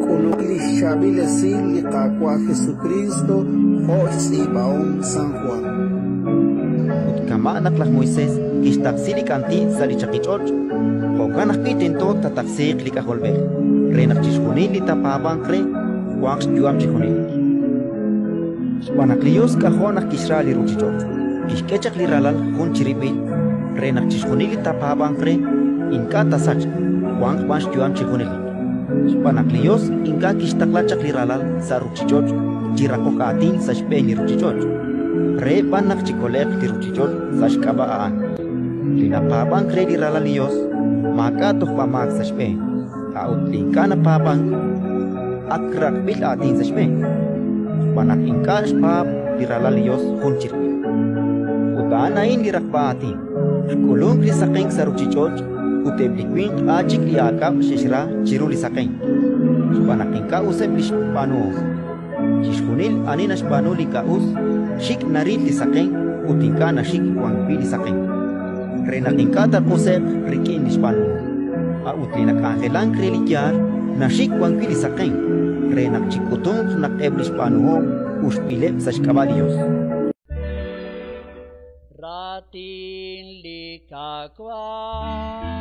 K'uluk li xchaab'il esil li Qaawa' Jesukriist jo' xtz'iib'ahom San Jwan. Ut kama' naq laj Moisés kixtaqsi li k'anti' sa' li chaqich'och', jo'kan ajwi' tento taataqsiiq li K'ajolb'ej, re naq chixjunil li taapaab'anq re wanq xyu'am chi junelik. Xb'aan naq li Yos k'ajo' naq kixra li ruuchich'och', kixk'e chaq li Ralal jun chirib'il, re naq chixjunil li taapaab'anq re ink'a' taasachq, wanq b'an xyu'am chi junelik. Xb'aan naq li Yos ink'a' kixtaqla chaq li Ralal sa' ruuchich'och' chi raqok aatin sa' xb'een li ruuchich'och', re b'an naq chikole'q li ruuchich'och' sa' xk'ab'a' a'an. Li napaab'ank re li Ralal li Yos, maak'a' tojb'amaak sa' xb'een; a'ut li ink'a' napaab'ank, ak raqb'il aatin sa' xb'een, xb'aan naq ink'a' xpaab' li Ralal li Yos jun chirib'il. Ut a'an a'in li raqb'a aatin: xk'ulunk li saqenk sa' ruuchich'och' ut eb' li winq a' chik li aak'ab' xe'xra chiru li saqenk, xb'aan naq ink'a' useb' li xb'aanuhom. Chixjunil ani naxb'aanu li ink'a' us, xik' naril li saqenk ut ink'a' naxik wan wi' li saqenk, re naq ink'a' taaq'use'q rik'in li xb'aanuhom. A'ut li nak'anjelank re li yaal naxik wan wi' li saqenk, re naq chik'utunq naq eb' li xb'aanuhom uxb'ileb' sa' xk'ab'a' li Yos. Raatin li Qaawa'.